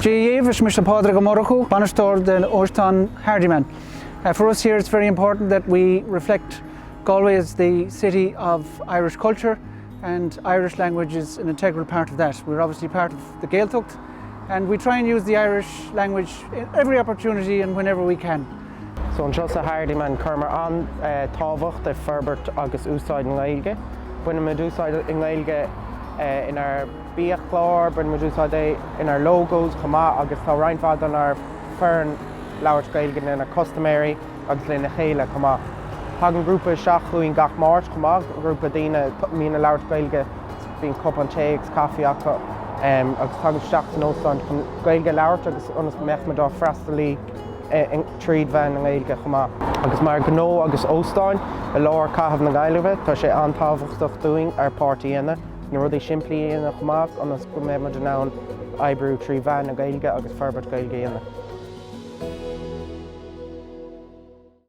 Dia dhaoibh, is mise Pádraig Ó Murchú, bainisteoir den Óstán Hardiman. For us here it's very important that we reflect Galway as the city of Irish culture and Irish language is an integral part of that. We're obviously part of the Gaeltacht and we try and use the Irish language in every opportunity and whenever we can. So anseo sa Hardiman cuirimid an-tábhacht i forbairt agus úsáid na Gaeilge. Bainimid úsáid i nGaeilge inár biachlár, bainimid úsáid é inár logos chomh maith agus tá roinnt mhaith denár foireann labhairt Gaeilge lenár custaiméirí agus lena chéile chomh maith. Tagann grúpa isteach chugainn gach Máirt chomh maith, grúpa daoine a mbíonn ag labhairt Gaeilge, bíonn cupán tae agus caife acu agus tagann isteach san óstán chun Gaeilge a labhairt agus ionas go mbeadh muid á freastalaí tríd mheán na Gaeilge chomh maith. Agus mar ghnó agus óstáin i lár chathair na Gaillimhe, tá sé an-tábhachtach dúinn ár páirt a dhéanamh, na rudaí simplí a dhéanamh chomh maith ionas go mbeidh muid in ann oibriú trí mheán na Gaeilge agus forbairt Gaeilge a dhéanamh.